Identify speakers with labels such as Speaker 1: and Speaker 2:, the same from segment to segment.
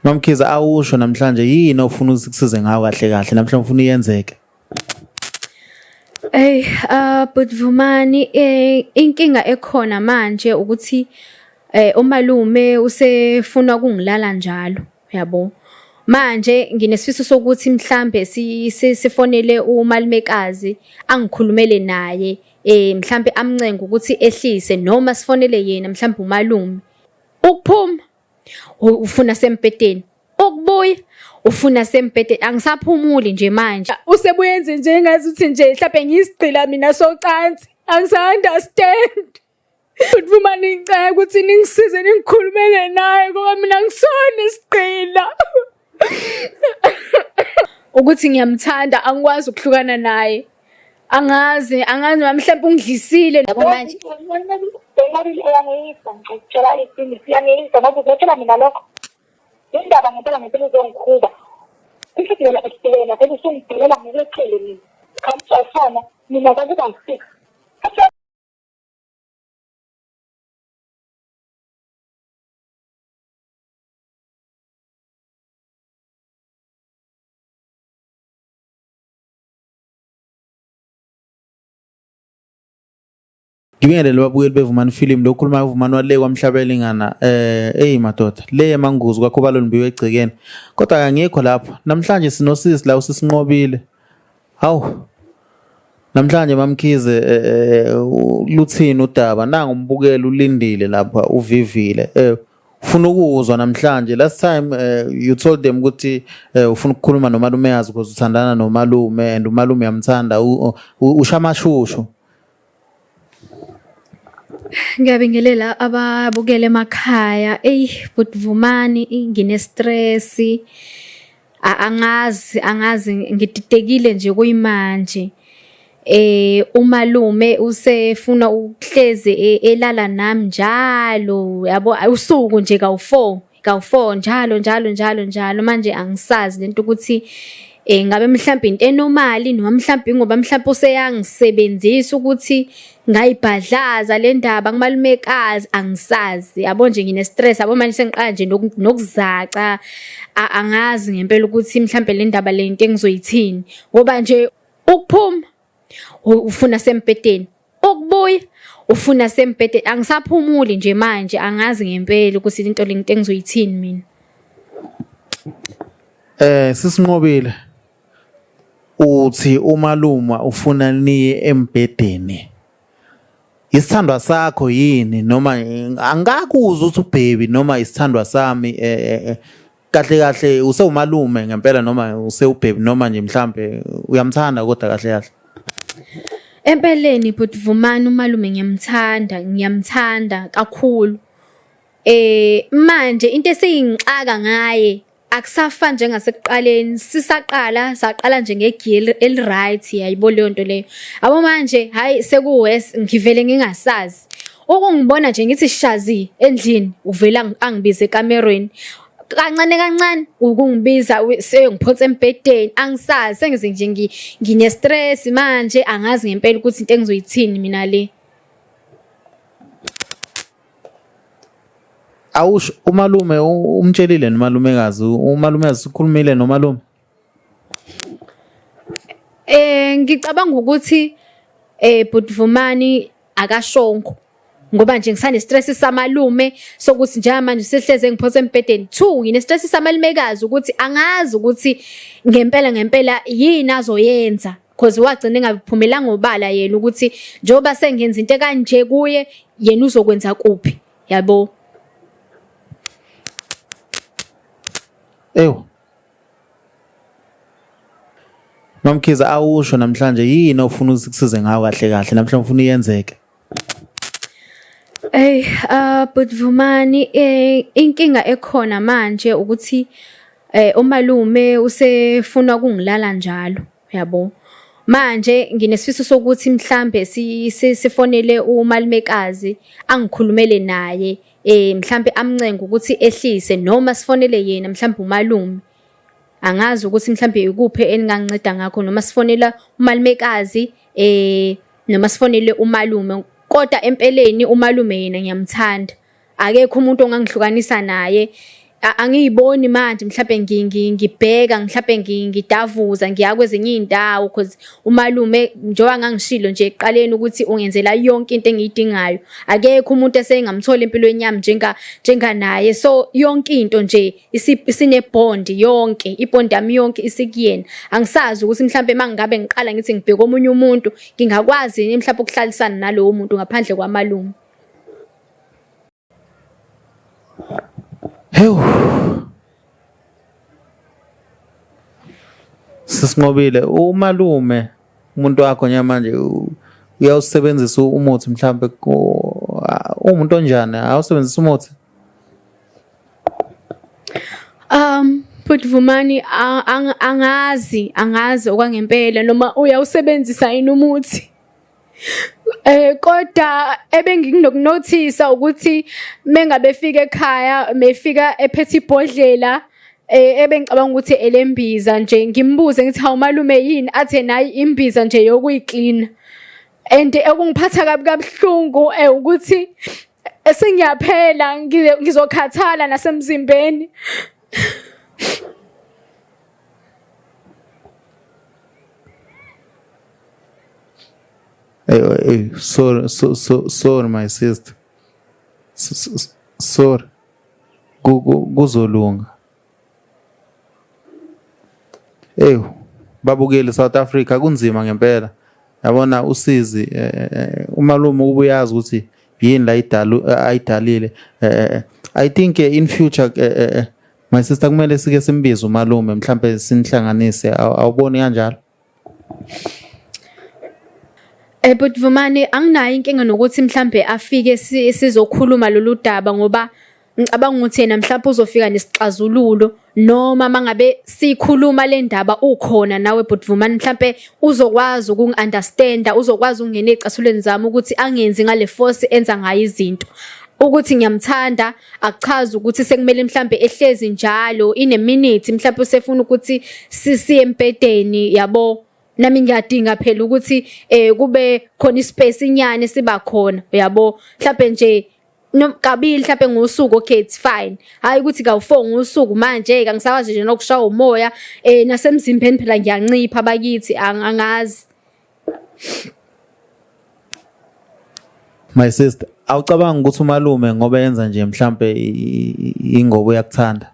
Speaker 1: MaMkhize, awusho namhlanje yini ofuna ukuthi kusize ngayo kahle kahle namhlanje ufuna iyenzeke?
Speaker 2: Ey, but Vumani, inkinga ekhona manje ukuthi umalume usefuna ukungilala njalo, yabo. Manje nginesifiso sokuthi mhlambe sifonele umalumekazi angikhulumele naye, mhlambe amncenge ukuthi ehlise noma sifonele yena mhlambe umalume. Ukuphuma ufuna sembhedeni, ukubuya ufuna sembhedeni, angisaphumuli nje manje. Usebuye enze nje engazuthi nje mhlampe ngiyisigqila mina socansi, angisa-understand. Futhi uma ningicela ukuthi ningisize ningikhulumele naye ngoba mina ngisona isigqila. Ukuthi ngiyamthanda angikwazi ukuhlukana naye. Angazi, angazi noma mhlawumbe ungidlisile. Yabo manje.
Speaker 3: Uyangiyisa, ngikutshela iqiniso, uyangiyisa ngoba uzotshela mina lokho. Indaba ngempela ngempela uzongikhuba. Kusho ukuthi wena wena vele usungidelela ngokweqile mina. Khamsafana mina kwakuba 6.
Speaker 1: Ngibingelele babukeli beVumani Film lo khuluma uVumani wale kwaMhlabelingana eyi madoda le emanguzi kwakho balonbiwe egcekeni kodwa akangikho lapho namhlanje sinosisi la usisinqobile hawu namhlanje mamkhize luthini udaba nangu umbukeli ulindile lapha uvivile ufuna ukuzwa namhlanje. Last time you told them ukuthi ufuna ukukhuluma nomalume yazi because uthandana nomalume and umalume uyamthanda, usha amashushu.
Speaker 2: Ngiyabingelela ababukele emakhaya. Eyi, bhuti Vumani, ngine-stress. Angazi, angazi, ngididekile nje kuyimanje. Umalume usefuna ukuhlezi elala nami njalo, yabo, usuku nje kawu-four, kawu-four njalo njalo njalo njalo. Manje angisazi lento ukuthi ngabe mhlampe into enomali noma mhlampe ingoba mhlampe useyangisebenzisa ukuthi ngayibhadlaza le ndaba kumalumekazi, angisazi. Yabo nje ngine-stress, yabo manje sengiqala nje nokuzaca. Angazi ngempela ukuthi mhlampe le ndaba le into engizoyithini ngoba nje ukuphuma ufuna sembhedeni, ukubuya ufuna sembhedeni, angisaphumuli nje manje, angazi ngempela ukuthi into le into engizoyithini mina.
Speaker 1: Sisinqobile uthi umaluma ufuna niye embhedeni, isithandwa sakho yini noma angikakuzwa ukuthi ubhebi noma isithandwa sami? Kahle kahle usewumalume ngempela noma usewubhebi noma nje mhlambe uyamthanda kodwa kahle kahle?
Speaker 2: Empeleni bhuti Vumani, umalume ngiyamthanda, ngiyamthanda kakhulu. Manje into eseyingixaka ngaye akusafani njengasekuqaleni. Sisaqala saqala nje ngegiya eli-right, yayibo leyo nto leyo. Yabo manje hhayi seku-worse, ngivele ngingasazi. Ukungibona nje ngithi shazi endlini uvele angibize ekamerweni. Kancane kancane ukungibiza seyongiphonsa embhedeni, angisazi sengize nje ngine-stress manje, angazi ngempela ukuthi into engizoyithini mina le.
Speaker 1: Awusho umalume umtshelile nomalumekazi, umalumekazi ukhulumile nomalume?
Speaker 2: Ngicabanga ukuthi bhuti Vumani akashongo ngoba nje ngisane stress samalume sokuthi njengamanje sehleze ngiphose embhedeni. Two, ngine stress samalumekazi ukuthi angazi ukuthi ngempela ngempela yini azoyenza, cause wagcina engaphumelanga obala yena ukuthi njengoba sengenza into ekanje kuye yena uzokwenza kuphi, yabo.
Speaker 1: Ewu MaMkhize, awusho namhlanje yini ofuna ukuthi kusize ngayo kahle kahle namhlanje ufuna iyenzeke?
Speaker 2: Ey, bhuti Vumani, inkinga ekhona manje ukuthi umalume usefuna ukungilala njalo, yabo. Manje nginesifiso sokuthi mhlambe sifonele umalumekazi angikhulumele naye, mhlambe amncenge ukuthi ehlise noma sifonele yena mhlambe umalume. Angazi ukuthi mhlambe ikuphi eninganginceda ngakho, noma sifonela umalumekazi noma sifonele umalume. Kodwa empeleni umalume yena ngiyamthanda, akekho umuntu ongangihlukanisa naye. Angiyiboni manje mhlampe ngibheka mhlampe ngidavuza ngiya kwezinye iy'ndawo cause umalume njengoba ngangishilo nje ekuqaleni ukuthi ungenzela yonke into engiyidingayo. Akekho umuntu esengamthola empilweni yami njenganaye. So yonke into nje isine-bond yonke, i-bond yami yonke isikuyena. Angisazi ukuthi mhlampe uma ngabe ngiqala ngithi ngibheka omunye umuntu, ngingakwazi yini mhlampe ukuhlalisana nalowo muntu ngaphandle kwamalume.
Speaker 1: Hewu. Sisinqobile umalume umuntu wakho njengamanje uyawusebenzisa umuthi mhlambe umuntu onjani awusebenzisa umuthi?
Speaker 2: Bhuti Vumani angazi angazi okwangempela noma uyawusebenzisa yini umuthi. Kodwa ebenginokunothisa ukuthi mengabe efika ekhaya mefika ephethe ibhodlela ebengicabanga ukuthi elembiza nje ngimbuze ngithi hawu malume yini athi nayi imbiza nje yokuyiklina. And okungiphatha kabi kabuhlungu ukuthi sengiyaphela ngizokhathala nasemzimbeni.
Speaker 1: Hey, hey, sorry, so, so, sorry my sister. Sorry. Kuzolunga. Ewu, babukeli South Africa kunzima ngempela. Yabona usizi eh, eh, eh, umalume ukuba uyazi ukuthi yini la ayidalile. I think in future my sister kumele sike simbize umalume mhlambe sinihlanganise awuboni kanjalo?
Speaker 2: Bhuti Vumani, anginayo inkinga nokuthi mhlambe afike sizokhuluma lolu daba ngoba ngicabanga ukuthi yena mhlawumbe uzofika nesixazululo noma mangabe sikhuluma le ndaba ukhona nawe bhuti Vumani mhlampe uzokwazi ukungi-understand-a uzokwazi ukungena ey'cathulweni zami ukuthi angenzi ngale force enza ngayo izinto. Ukuthi ngiyamthanda akuchazi ukuthi sekumele mhlambe ehlezi njalo in a minute mhlambe usefuna ukuthi siye embhedeni yabo. Nami ngiyadinga phela ukuthi kube khona ispace inyane siba khona uyabo. Mhlampe nje kabili mhlampe ngosuku okay it's fine. Hhayi ukuthi kawu-four ngosuku manje kangisakwazi nje nokushawa umoya nasemzimbeni phela ngiyancipha bakithi angazi.
Speaker 1: My sister, awucabangi ukuthi umalume ngoba yenza nje mhlampe ingoba uyakuthanda?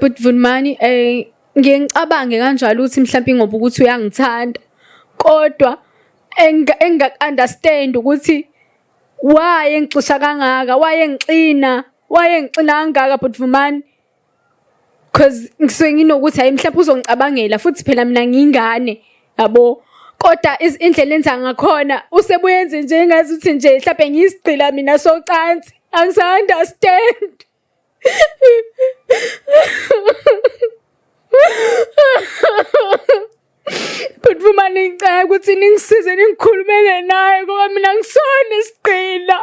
Speaker 2: But Vumani ngiye ngicabange kanjalo ukuthi mhlampe ingoba ukuthi uyangithanda kodwa engingaku-understand ukuthi why engixisha kangaka, why engixina, why engixina kangaka but Vumani. Cause ngisuke nginokuthi hayi mhlawumbe uzongicabangela futhi phela mina ngiyingane yabo. Kodwa indlela enza ngakhona usebuye enze nje engazuthi nje mhlawumbe ngiyisigqila mina socansi. Angisa-understand. But Vumani ngicela ukuthi ningisize ningikhulumele naye ngoba mina ngisona isigqila.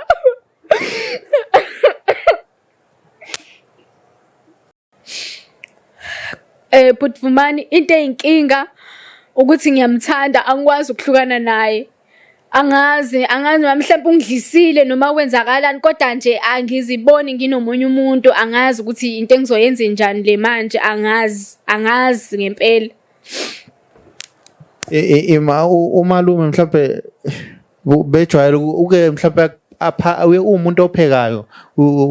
Speaker 2: But Vumani into eyinkinga ukuthi ngiyamthanda angikwazi ukuhlukana naye. Angazi angazi noma mhlawumbe ungidlisile noma kwenzakalani kodwa nje angiziboni nginomunye umuntu angazi ukuthi into engizoyenza njani le manje angazi angazi ngempela.
Speaker 1: Ima umalume mhlawumbe bejwayele uke mhlawumbe apha uwumuntu ophekayo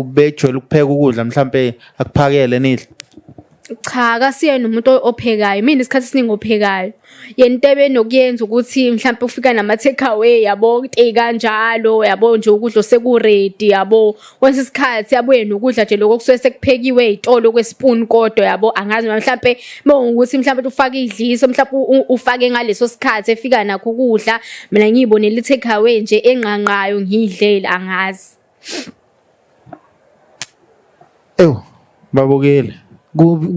Speaker 1: bejwayele ukupheka ukudla mhlawumbe akuphakele nidle.
Speaker 2: Cha, akasiyena umuntu ophekayo. Mina isikhathi esiningi ophekayo. Yena into ebenokuyenza ukuthi mhlampe ufika nama-take away yabo, kanjalo yabo nje ukudla osekuredi yabo. Kwesinye isikhathi abuye nokudla nje lokho okusuke sekuphekiwe ey'tolo kwesipuni kodwa yabo. Angazi noma mhlampe uma kuwukuthi mhlampe ufake idliso mhlampe ufake ngaleso sikhathi efika nakho ukudla. Mina ngiy'bonele i-take away nje enqanqayo ngiy'dlele angazi.
Speaker 1: Ewu babukeli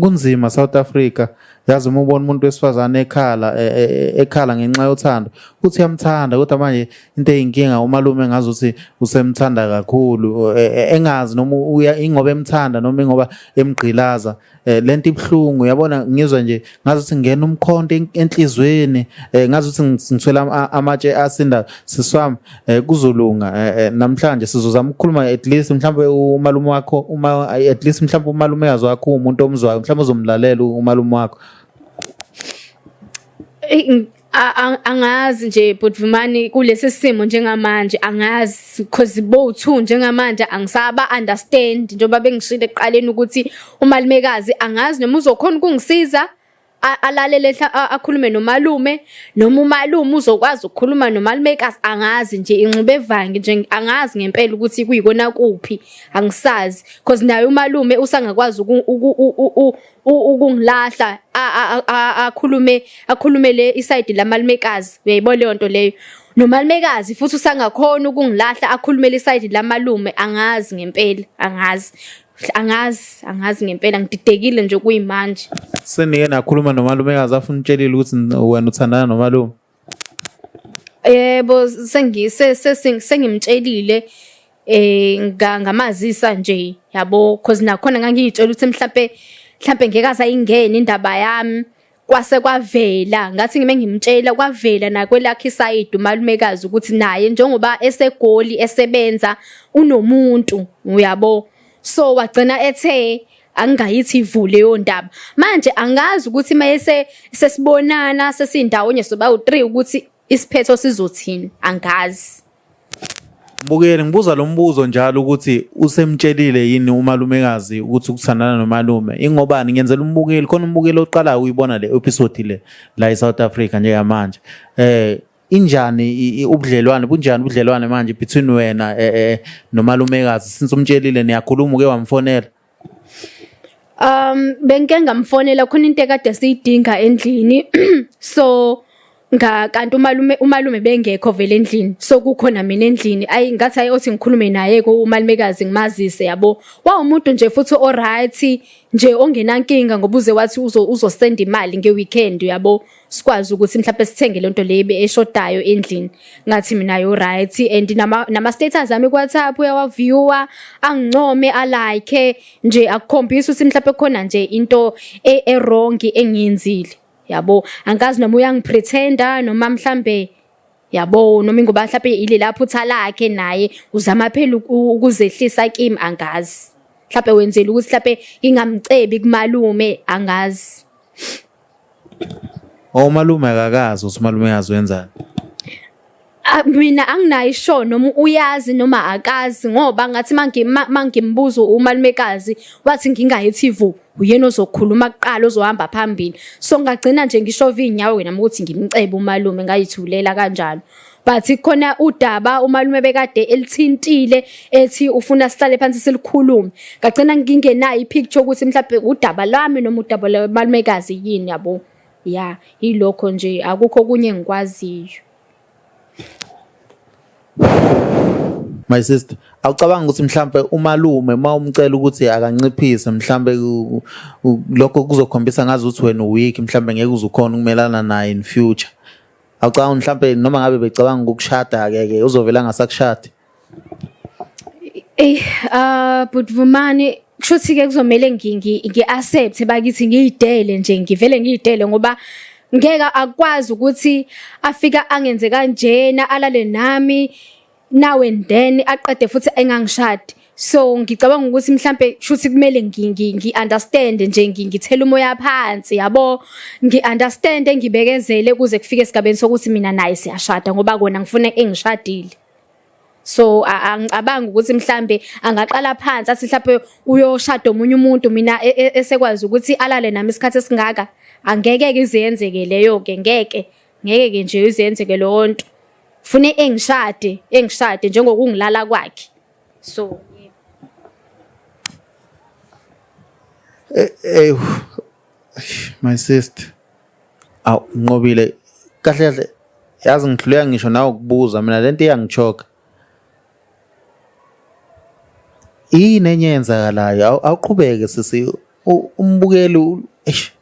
Speaker 1: kunzima South Africa. Yazi uma ubona umuntu wesifazane ekhala e, e, e, ekhala ngenxa yothando, uthi uyamthanda kodwa manje into eyinkinga umalume ngazi ukuthi usemthanda kakhulu engazi noma uya ingoba emthanda noma ingoba emgqilaza. Lento ibuhlungu yabona ngizwa nje ngazi ukuthi ngena umkhonto enhlizweni ngazi ukuthi ngithwele amatshe asinda siswami kuzolunga namhlanje sizozama ukukhuluma at least mhlawumbe umalume wakho uma at least mhlawumbe umalumekazi wakho umuntu omzwayo mhlawumbe uzomlalela umalume wakho.
Speaker 2: Angazi nje but Vumani kulesi simo njengamanje angazi cause bo-two njengamanje angisaba understand njengoba bengishilo ekuqaleni ukuthi umalumekazi angazi noma uzokhona ukungisiza alalele akhulume nomalume noma umalume uzokwazi ukukhuluma nomalumekazi angazi nje ingxubevange nje angazi ngempela ukuthi kuyikona kuphi angisazi cause naye umalume usangakwazi ukungilahla akhulume akhulumele isayidi lamalumekazi uyayibona leyo nto leyo nomalumekazi futhi usangakhona ukungilahla akhulumele isayidi lamalume angazi ngempela angazi angazi angazi ngempela ngididekile nje kuyimanje.
Speaker 1: Senike nakhuluma nomalumekazi afuna utshelile ukuthi wena uthandana nomalume?
Speaker 2: Yebo, sengimtshelile ngamazisa nje yabo cause nakhona ngangiyitshela ukuthi mhlampe mhlampe ngeke aze ayingene indaba yami kwase kwavela ngathi ngime ngimtshela kwavela nakwelakhe isayidi umalumekazi ukuthi naye njengoba eseGoli esebenza unomuntu uyabo so wagcina ethe angingayithi ivule leyo ndaba manje angazi ukuthi mayese sesibonana sesindawonye soba u3 ukuthi isiphetho sizothini angazi.
Speaker 1: Mbukeli ngibuza lo mbuzo njalo ukuthi usemtshelile yini umalumekazi ukuthi ukuthandana nomalume ingobani ngiyenzela umbukeli khona umbukeli oqalayo uyibona le episode le la eSouth Africa njengamanje eh injani ubudlelwane bunjani ubudlelwane manje between wena eh, eh nomalumekazi since umtshelile niyakhuluma uke wamfonela
Speaker 2: Bengike ngamfonela khona into ekade siyidinga endlini so nga kanti umalume umalume bengekho vele endlini so kukhona mina endlini ayi ngathi ayi othi ngikhulume naye ko umalumekazi ngimazise yabo wawumuntu nje futhi o right nje ongenankinga ngoba uze wathi uzosenda imali nge weekend uyabo sikwazi ukuthi mhlawumbe sithenge lento le eshodayo endlini ngathi mina yo right and nama nama status ami ku WhatsApp uyawaviewer angincome alike nje akukhombisa ukuthi mhlawumbe khona nje into e, e wrong engiyenzile yabo angazi noma uyangipretenda noma mhlambe yabo noma ingoba mhlawumbe ilela phutha lakhe naye uzama phela ukuzehlisa kimi angazi mhlawumbe wenzela ukuthi mhlawumbe ngingamcebi kumalume angazi.
Speaker 1: Oh umalume akakazi ukuthi umalumekazi wenzani.
Speaker 2: Ah, mina anginayo isho noma uyazi noma akazi ngoba ngathi mangimbuza umalumekazi wathi ngingayithi vu uyena ozokhuluma kuqala ozohamba phambili so ngagcina nje ngishova iy'nyawo nami ukuthi ngimcebe umalume ngayithulela kanjalo but khona udaba umalume bekade elithintile ethi ufuna sihlale phansi silikhulume ngagcina ngingenayo ipicture ukuthi mhlawumbe udaba lwami noma udaba lwamalumekazi yini yabo ya yilokho nje akukho okunye engikwaziyo.
Speaker 1: My sister, awucabangi ukuthi mhlampe umalume uma umcela ukuthi akanciphise mhlampe lokho kuzokhombisa ngazi ukuthi wena uweak mhlampe ngeke uze ukhone ukumelana naye in future. Awucabangi mhlampe noma ngabe becabanga ukukushada ke ke uzovela angasakushadi.
Speaker 2: Ey, ah but Vumani kushuthi ke kuzomele ngi-accept bakithi ngiyidele nje ngivele ngiyidele ngoba ngeke akwazi ukuthi afika angenze kanjena alale nami now and then aqede futhi engangishadi so ngicabanga ukuthi mhlambe shuthi kumele ngi-understand nje ngithele umoya phansi yabo ngi-understand ngibekezele kuze kufike esigabeni sokuthi mina naye siyashada ngoba kona ngifuna engishadile so angicabangi ukuthi mhlambe angaqala phansi athi mhlambe uyoshada omunye umuntu mina e, e, esekwazi ukuthi alale nami isikhathi esingaka angeke ke iziyenzeke leyo ke ngeke ngeke ke nje iziyenzeke leyo nto fune engishade engishade njengokungilala kwakhe so
Speaker 1: eh, eh my sister aw nqobile kahle kahle yazi ngihluleka ngisho nawe ukubuza mina lento iyangichoka yini enye eyenzakalayo awuqhubeke sisi umbukeli eish.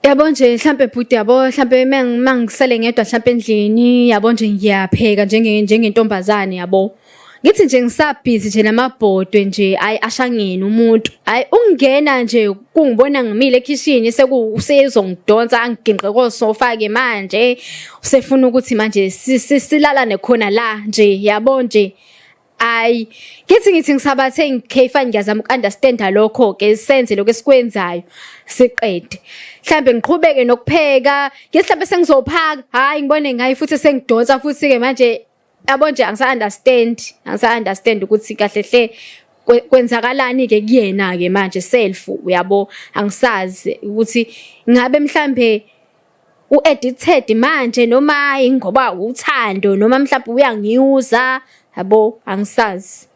Speaker 2: Yabo nje mhlampe bhuti yabo mhlampe mangisele ngedwa mhlampe endlini yabo nje ngiyapheka njenge njengentombazane yabo. Ngithi nje ngisabhizi nje namabhodwe nje ayi ashangene umuntu. Ayi ungena nje kungibona ngimile ekhishini sekusezongidonsa angiginqe kosofa ke manje usefuna ukuthi manje silalane khona la nje yabo nje. Ayi ngithi ngithi ngisabathe ngikhefa ngiyazama uku-understanda lokho-ke senze lokho esikwenzayo siqede mhlambe ngiqhubeke nokupheka ngithi mhlambe sengizophaka hhayi ngibone ngayi futhi sengidonsa futhi-ke manje yabo nje angisa-understand angisa-understand ukuthi kahle hle kwenzakalani-ke kuyena-ke manje self uyabo angisazi ukuthi ngabe mhlambe u-addicted manje noma ingoba uthando noma mhlawumbe uyangiyuza yabo angisazi.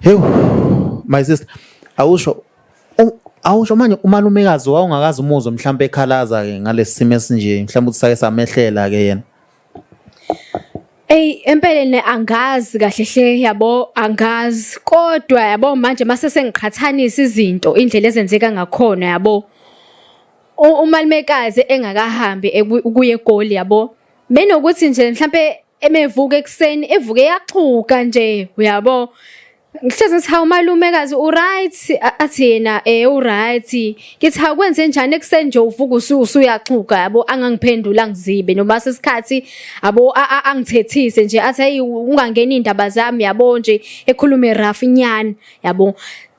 Speaker 1: Hewu my sister awusho awusho manje umalumekazi wawungakaze umuzwe mhlawumbe ekhalaza ke ngalesi simo esinje mhlawumbe uthi sake samehlela ke yena.
Speaker 2: Eyi empeleni angazi kahle hle yabo angazi kodwa yabo manje mase sengiqhathanisa izinto indlela ezenzeka ngakhona yabo. Umalumekazi engakahambi ukuya eGoli yabo benokuthi nje mhlampe emevuka ekuseni evuke yaxhuga nje uyabo. Ngihlezi ngithi hawu malumekazi u-right athi yena u-right. Ngithi hawu kwenze njani ekuseni nje uvuka usuyaxhuga yabo angangiphenduli angizibe noma sesikhathi yabo angithethise nje athi hey ungangeni iy'ndaba zami yabo nje ekhulume rough nyana yabo.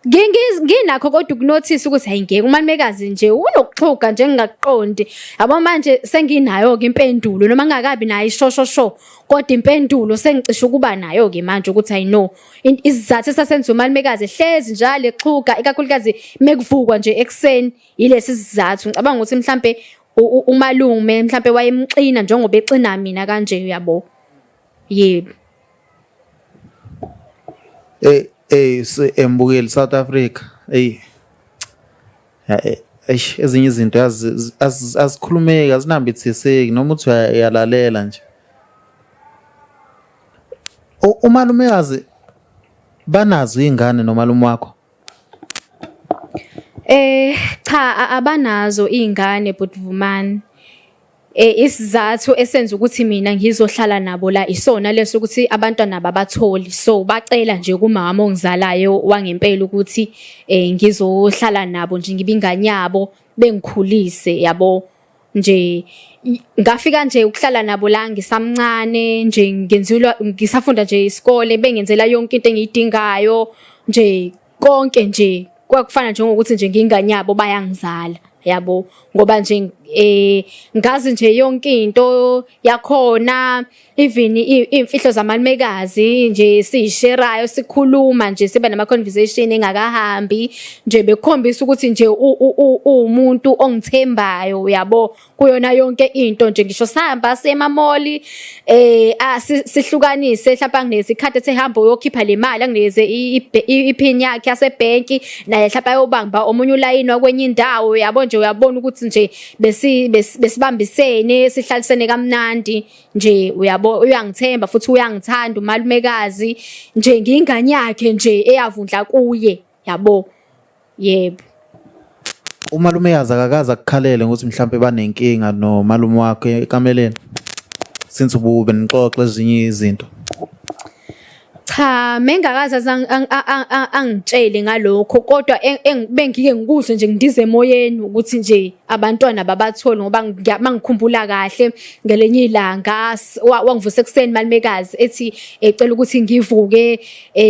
Speaker 2: Nginakho kodwa ukunothisa ukuthi hayi ngeke umalumekazi nje unokuxhuga nje engingakuqondi yabo manje senginayo-ke impendulo noma ngingakabi nayo ishoshosho kodwa impendulo sengicishe ukuba nayo-ke manje ukuthi i know isizathu esasenza umalumekazi ehlezi njalo exhuga ikakhulukazi mekuvukwa nje ekuseni yilesi sizathu ngicabanga ukuthi mhlampe umalume mhlampe wayemxina njengoba exina mina kanje uyabo yebo.
Speaker 1: Eh eh embukeli South Africa ey eish ezinye izinto yazi azikhulumeki azinambithiseki noma uthi uyalalela nje. Umalumekazi banazo iy'ngane nomalume wakho?
Speaker 2: Eh cha abanazo iy'ngane bhuti Vumani. Isizathu esenza ukuthi mina ngizohlala nabo la isona leso ukuthi abantwana ababatholi so bacela nje kumama ongizalayo wangempela ukuthi ngizohlala nabo nje ngibe ingane yabo bengikhulise yabo. Nje ngafika nje ukuhlala nabo la ngisamncane nje ngenzelwa ngisafunda nje isikole bengenzela yonke into engiyidingayo nje konke nje kwakufana njengokuthi nje ngingane yabo bayangizala yabo ngoba nje eh ngazi nje yonke into yakhona even iy'mfihlo zamalumekazi nje siyisherayo sikhuluma nje siba nama-conversation engakahambi nje bekukhombisa ukuthi nje uwumuntu ongithembayo uyabo kuyona yonke into nje ngisho sihamba siye emamoli eh sihlukanise mhlawumbe anginikeze ikhadi ethi hamba uyokhipha le mali anginikeze iphini yakhe yasebhenki naye mhlawumbe ayobamba omunye ulayini wakwenye indawo uyabo nje uyabona ukuthi nje besi besibambisene sihlalisene kamnandi nje uyabo uyangithemba futhi uyangithanda umalumekazi nje ngiyingane yakhe nje eyavundla kuye yabo yebo.
Speaker 1: Umalumekazi akakaze akukhalele ngokuthi mhlampe banenkinga nomalume wakho ekameleni since ubube nixoxa ezinye izinto.
Speaker 2: Cha, mengakaze angitshele ngalokho kodwa bengike ngikuzwe nje ngindiza emoyeni ukuthi nje abantwana babatholi ngoba mangikhumbula kahle ngelinye ilanga wangivusa ekuseni malumekazi ethi ecela ukuthi ngivuke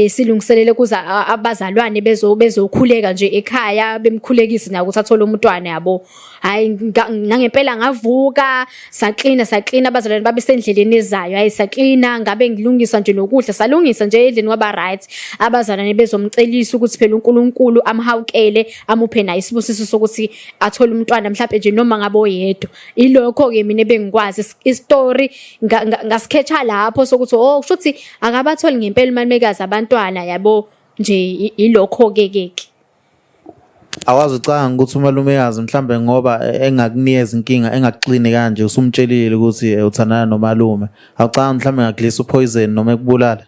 Speaker 2: silungiselele kuza abazalwane bezo bezokhuleka nje ekhaya bemkhulekise naye ukuthi athole umntwana yabo. Hayi nangempela ngavuka saklina saklina abazalwane babesendleleni ezayo hayi saklina ngabe ngilungisa nje nokudla salungisa nje endlini kwaba right abazalwane bezomcelisa ukuthi phela uNkulunkulu amhawukele amuphe naye isibusiso sokuthi athole umntwana mhlawumbe nje noma ngabe oyedwa ilokho ke mina ebengikwazi istory ngasikhetha lapho sokuthi oh kusho ukuthi akabatholi ngempela umalumekazi abantwana yabo nje ilokho ke ke ke.
Speaker 1: Awazi ucabanga ukuthi umalumekazi mhlambe ngoba engakunikeza inkinga engakuxini kanje usumtshelile ukuthi uthandana nomalume. Awucabanga mhlambe engakudlisa upoison noma ekubulala?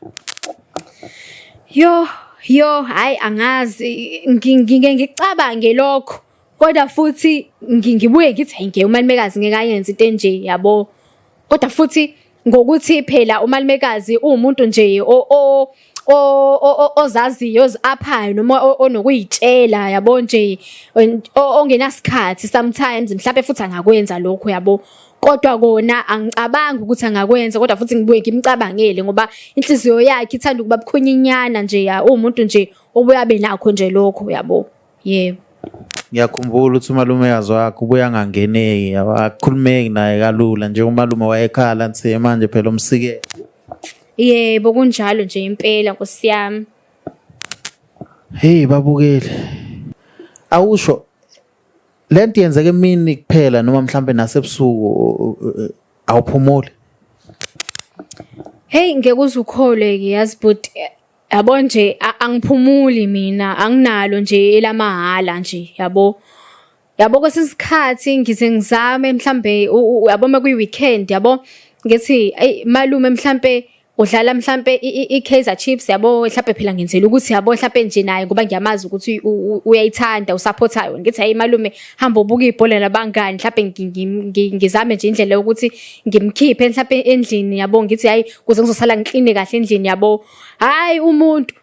Speaker 2: Yo yo hayi angazi ngike ngicabange lokho. Kodwa futhi ngibuye ngithi hayi ngeke umalumekazi ngeke ayenze into enje yabo. Kodwa futhi ngokuthi phela umalumekazi uwumuntu nje ozaziyo ozi-aphayo noma onokuyitshela yabo nje ongenasikhathi sometimes mhlampe futhi angakwenza lokho yabo. Kodwa kona angicabangi ukuthi angakwenza kodwa futhi ngibuye ngimcabangele ngoba inhliziyo yakhe ithanda ukuba bukhonyinyana nje ya uwumuntu nje obuye abe nakho nje lokho yabo. Yebo.
Speaker 1: Ngiyakhumbula ukuthi umalumekazi wakho ubuye angangeneki, akukhulumeki naye kalula nje umalume wayekhala nse manje phela umsikele.
Speaker 2: Yebo kunjalo nje impela Nkosi yami.
Speaker 1: Hey babukeli. Awusho lento yenzeka emini kuphela noma mhlambe nasebusuku awuphumuli.
Speaker 2: Hey ngeke uze ukholwe ke yazi but yabo nje angiphumuli mina anginalo nje elamahhala nje yabo. Yabo kwesinye isikhathi ngize ngizame mhlambe yabo uma kuyi-weekend yabo ngithi eyi malume mhlampe udlala mhlampe i-Kaizer Chiefs yabo mhlampe phela ngenzela ukuthi yabo mhlampe nje naye ngoba ngiyamazi ukuthi uyayithanda usaphotha yona ngithi hayi malume hamba ubuka ibhola nabangani mhlampe ngizame nje indlela yokuthi ngimkhiphe mhlampe endlini yabo ngithi hayi kuze ngizosala ngikline kahle endlini yabo hayi umuntu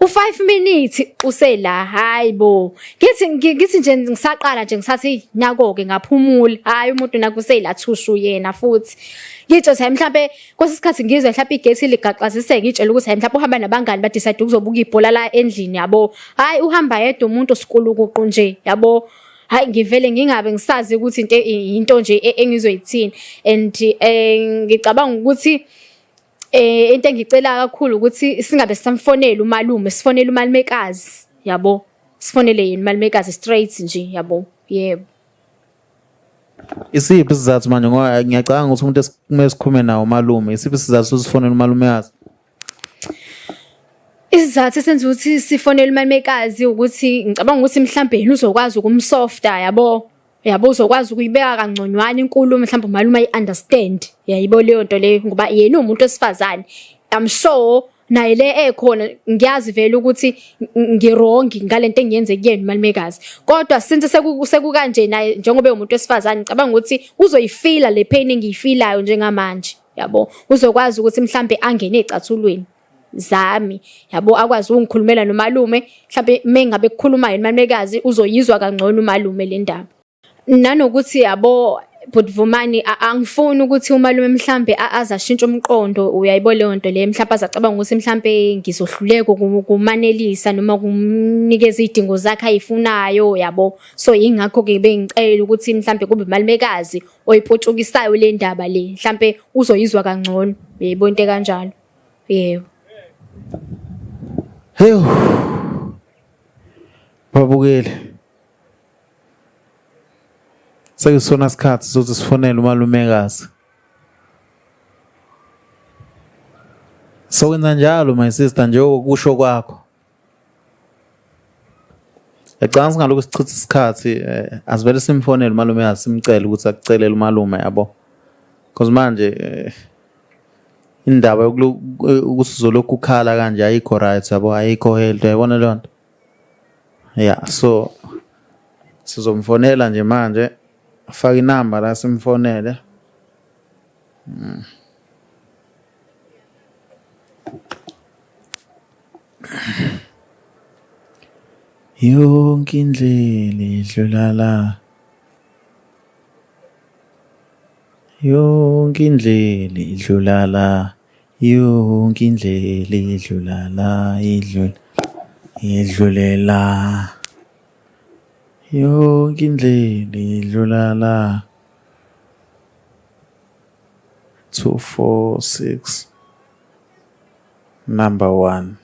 Speaker 2: u-5 minutes usela hayi bo ngithi ngithi nje ngisaqala nje ngisathi nako-ke ngaphumula hayi umuntu nakusela thushu yena futhi ngitsho hayi mhlampe kwesinye isikhathi ngizwe mhlampe igesi ligaxaziseke ngitshela ukuthi hayi mhlampe uhamba nabangani badecide ukuzobuka ibhola la endlini yabo hayi uhamba yedwa umuntu sikulukuqu nje yabo hayi ngivele ngingabe ngisazi ukuthi into into nje engizoyithini and eh, ngicabanga ukuthi Eh into engicela kakhulu ukuthi singabe sisamfonela umalume, sifonele umalumekazi, yabo. Sifonele yena umalumekazi straight nje, yabo. Yebo.
Speaker 1: Isiphi isizathu manje ngoba ngiyacabanga ukuthi umuntu esikumele sikhulume nawo umalume, isiphi isizathu sokusifonela umalumekazi?
Speaker 2: Isizathu esenza ukuthi sifonele umalumekazi ukuthi ngicabanga ukuthi mhlambe yena uzokwazi ukumsofta yabo. Yabo uzokwazi ukuyibeka kangconywana inkulumo mhlawumbe umalume ayi-understand yayibo leyo nto leyo ngoba yena uwumuntu wesifazane I'm sure naye le ekhona ngiyazi vele ukuthi ngirongi ngalento engiyenze kuyena umalumekazi kodwa since sekukanje naye njengoba ewumuntu wesifazane ngicabanga ukuthi uzoyifila le pain engiyifilayo njengamanje yabo uzokwazi ukuthi mhlambe angene ecathulweni zami yabo akwazi ukungikhulumela nomalume mhlawumbe mengabe kukhuluma yena umalumekazi uzoyizwa kangcono umalume le ndaba nanokuthi yabo but Vumani angifuni ukuthi umalume mhlambe azashintsha umqondo uyayibona leyo nto le mhlambe azacabanga ukuthi mhlambe ngizohluleka ukumanelisa noma kumnikeza izidingo zakhe ayifunayo yabo so ingakho ke bengicela ukuthi mhlambe kube umalumekazi oyipotshukisayo le ndaba le mhlambe uzoyizwa kangcono uyayibona into kanjalo Yebo.
Speaker 1: Hewu. Babukeli. Sekusona isikhathi sokuthi sifonele umalumekazi. Sokwenza njalo my sister njengokusho kwakho. Ngiyacabanga singalokhu sichitha isikhathi eh, asivele simfonele umalume simcele ukuthi akucelele umalume yabo. Because manje eh, indaba yokuthi uzolokhu ukhala kanje ayikho right yabo ayikho healthy uyayibona leyo nto. Yeah so sizomfonela nje manje faka inamba la simfonele. Mm. Yonke indlela idlula la. Yonke indlela idlula la. Yonke indlela idlula la idlula idlule la. Yonke indlela idlula la. 2 4 6 number 1.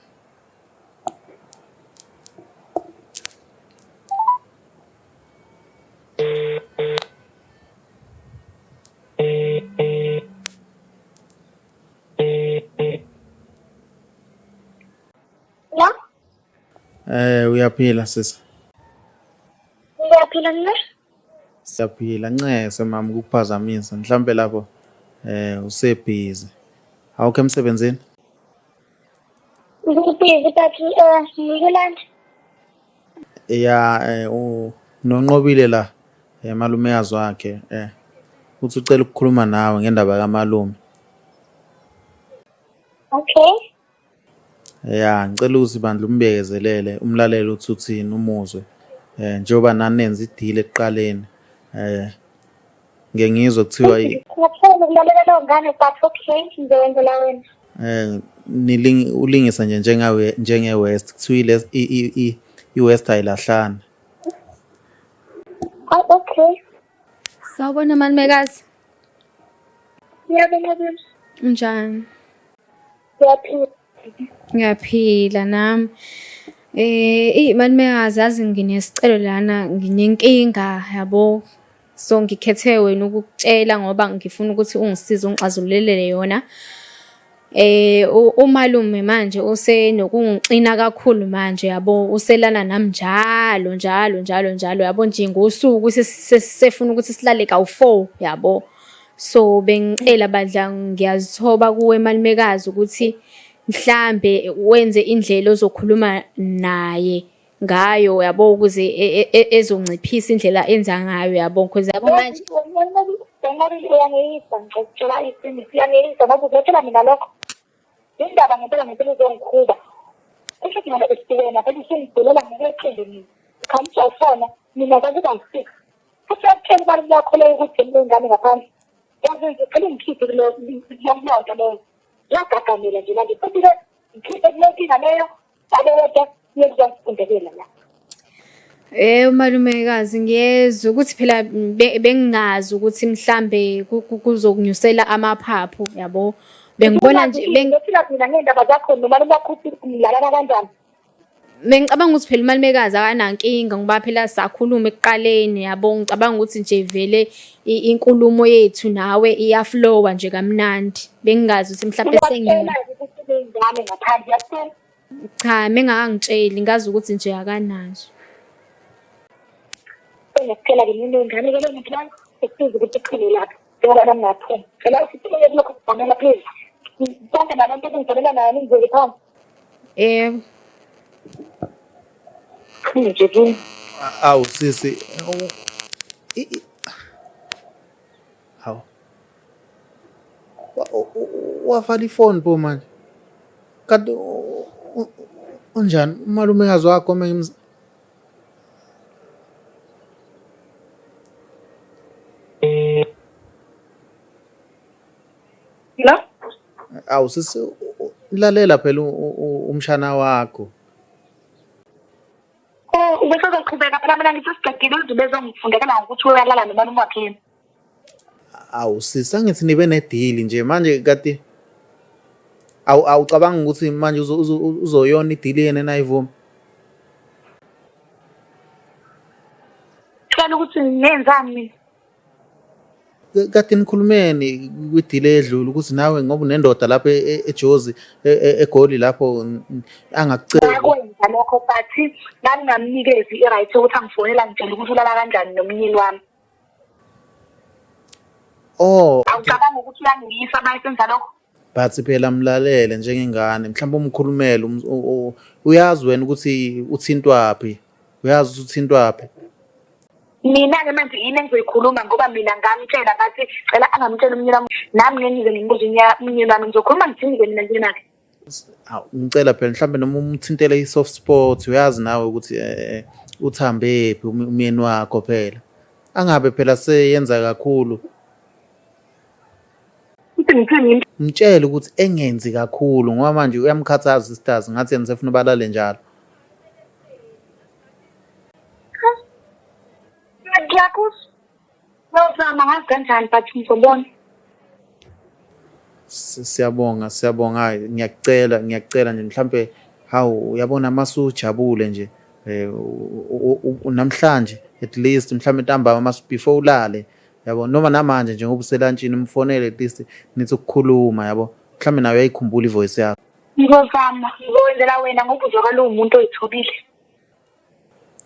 Speaker 3: La?
Speaker 1: Eh uyaphila sisi.
Speaker 3: Ngiyaphila mina.
Speaker 1: Siyaphila ncese mama ukukuphazamisa mhlambe lapho eh usebhizi. Awukho emsebenzini?
Speaker 3: Ngibhizi but ngikulanda.
Speaker 1: Ya eh u NoNqobile la malumekazi wakhe uthi ucela ukukhuluma nawe ngendaba kamalume.
Speaker 3: Okay.
Speaker 1: Ya, ngicela ukuthi bandla umbekezelele, umlalele uthi uthini, umuzwe. Njengoba nani nenza idili ekuqaleni. Ngike ngizwe kuthiwa
Speaker 3: Ngiyathanda ukulalela leyo ngane but okay ngizowenzela wena.
Speaker 1: Ulingisa nje njengawe njenge-West kuthiwa i-West ayilahlani.
Speaker 3: Oh, okay.
Speaker 2: Sawubona malumekazi.
Speaker 3: Yebo Nqobile.
Speaker 2: Unjani?
Speaker 3: Ngiyaphila.
Speaker 2: Ngiyaphila nami. Eyi malumekazi yazi nginesicelo lana nginenkinga yabo. So ngikhethe wena ukukutshela ngoba ngifuna ukuthi ungisize ungixazululele yona. Umalume manje usenokungixina kakhulu manje yabo, uselana nami njalo njalo njalo njalo yabo nje ngosuku sefuna ukuthi silale kawu-four yabo. So bengicela bandla ngiyazithoba kuwe malumekazi ukuthi mhlambe wenze indlela ozokhuluma naye ngayo yabo ukuze ezonciphisa indlela enza ngayo yabo because yabo manje
Speaker 3: Nqobile uyangeyisa ngizokutshela iqiniso uyangeyisa ngoba uzotshela mina lokho indaba ngempela ngempela uzongikhuba kusho ukuthi mina besiwena phela usungidelela ngokweqile mina khamisa ufona mina kwakuba u-six futhi uyakutshela imali yakho leyo ukuthi lengane ngaphandle yazi ngicela ungikhiphe kuleyo nto leyo yagagamela nje manje futhi-ke ngikhiphe kuleyo nkinga leyo
Speaker 2: Umalumekazi ngiyezwa ukuthi phela bengingazi ukuthi mhlambe kuzokunyusela amaphaphu yabo. Bengibona nje
Speaker 3: mina ngey'ndaba zakho nomalume wakho ukuthi nilalana kanjani.
Speaker 2: Bengicabanga ukuthi phela umalumekazi akanankinga ngoba phela sakhuluma ekuqaleni yabo. Ngicabanga ukuthi nje vele inkulumo yethu nawe iyaflowa nje kamnandi. Bengingazi ukuthi mhlampe
Speaker 3: ukuthi uney'ngane ngaphandle uyakutshela?
Speaker 2: Cha, mengakangitsheli ngazi ukuthi nje akanazo.
Speaker 3: Engiyakutshela-ke mina ingane-ke leyo muntu leyo ekusiza ukuthi iqhele lapho njengoba nami ngaphuma. Phela usithuleke kulokho kubhamela please. Konke nalento ebengibhalela nayo ningibeke phansi.
Speaker 2: Yebo.
Speaker 3: Nje kimi.
Speaker 1: Awu sisi. Hawu. Wavala ifoni pho manje. Kanti unjani umalumekazi wakho uma ngimz
Speaker 3: Hello?
Speaker 1: Awu sisi lalela phela umshana wakho.
Speaker 3: Oh, ubesezoqhubeka phela mina ngithi siqedile uze bezongifundekela ngokuthi uyalala nomalume wakhe yini.
Speaker 1: Awu sisi angithi nibe nedili nje manje kati awu awucabanga ukuthi manje uzoyona idili yena enayivuma.
Speaker 3: Cela ukuthi ngenzani mina.
Speaker 1: Kade nikhulumeni kwidili edlule ukuthi nawe ngoba unendoda lapha eJozi eGoli lapho angakuceli.
Speaker 3: Ngakwenza lokho but ngangingamnikezi i-right yokuthi angifonele angitshele ukuthi ulala kanjani nomyeni wami.
Speaker 1: Oh.
Speaker 3: Awucabanga ukuthi uyangiyisa uma esenza lokho?
Speaker 1: But phela mlalele njengengane mhlawumbe umkhulumele uyazi wena ukuthi uthintwaphi uyazi ukuthi uthintwaphi.
Speaker 3: Mina-ke manje yini engizoyikhuluma ngoba mina ngamtshela ngathi cela angamtshela umnyeni wami nami ngeke ngize ngimbuze umnyeni wami ngizokhuluma ngithini-ke mina njenakhe.
Speaker 1: Awu ngicela phela mhlawumbe noma umthintele i-soft spot uyazi nawe ukuthi uthambephi umyeni wakho phela. Angabe phela seyenza kakhulu.
Speaker 3: Uthi ngithini?
Speaker 1: Mtshele ukuthi engenzi kakhulu ngoba manje uyamkhathaza sisters ngathi yena usefuna balale njalo.
Speaker 3: Ngiyakuzwa. Ngiyozama ngazi kanjani but ngizobona.
Speaker 1: Siyabonga siyabonga hayi ngiyakucela ngiyakucela nje mhlampe hawu uyabona masujabule nje namhlanje at least mhlampe ntambama mas before ulale yabo noma namanje njengoba uselantshini umfonele at least nithi ukukhuluma yabo mhlambe nawe uyayikhumbula ivoice yakho.
Speaker 3: Ngizozama ngizowenzela wena ngoba uzwakala uwumuntu oyithobile.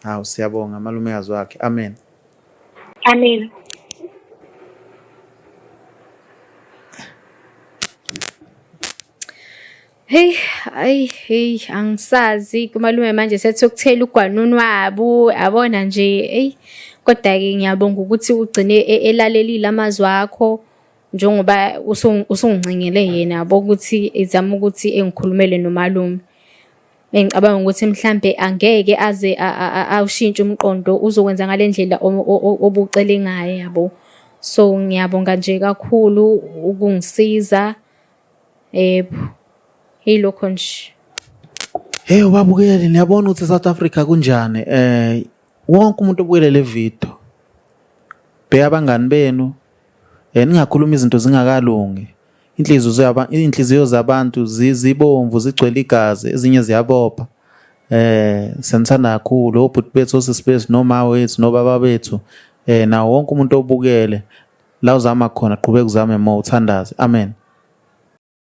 Speaker 1: Hawu siyabonga malumekazi wakhe. Amen.
Speaker 3: Amen.
Speaker 2: Hey, ayi hey angisazi kumalume manje sethukuthela ugwanunu wabo yabona nje eyi kodwa-ke ngiyabonga ukuthi ugcine elalelile amazwi akho njengoba usungincengele yena yabo ukuthi ezama ukuthi engikhulumele nomalume. Engicabanga ukuthi mhlambe angeke aze awushintshe umqondo uzokwenza ngale ndlela obucele ngayo yabo. So ngiyabonga nje kakhulu ukungisiza. Yebo. Yilokho nje.
Speaker 1: Hey ubabukeli niyabona ukuthi eSouth Africa kunjani eh wonke umuntu obukele le video bheka abangani benu eh ningakhuluma izinto zingakalungi inhliziyo zaba inhliziyo zabantu zibomvu zigcwele igazi ezinye ziyabopha eh senithanda kakhulu obhuti bethu osisi bethu noma wethu nobaba bethu eh nawo wonke umuntu obukele la uzama khona qhubeka uzame more uthandaze amen.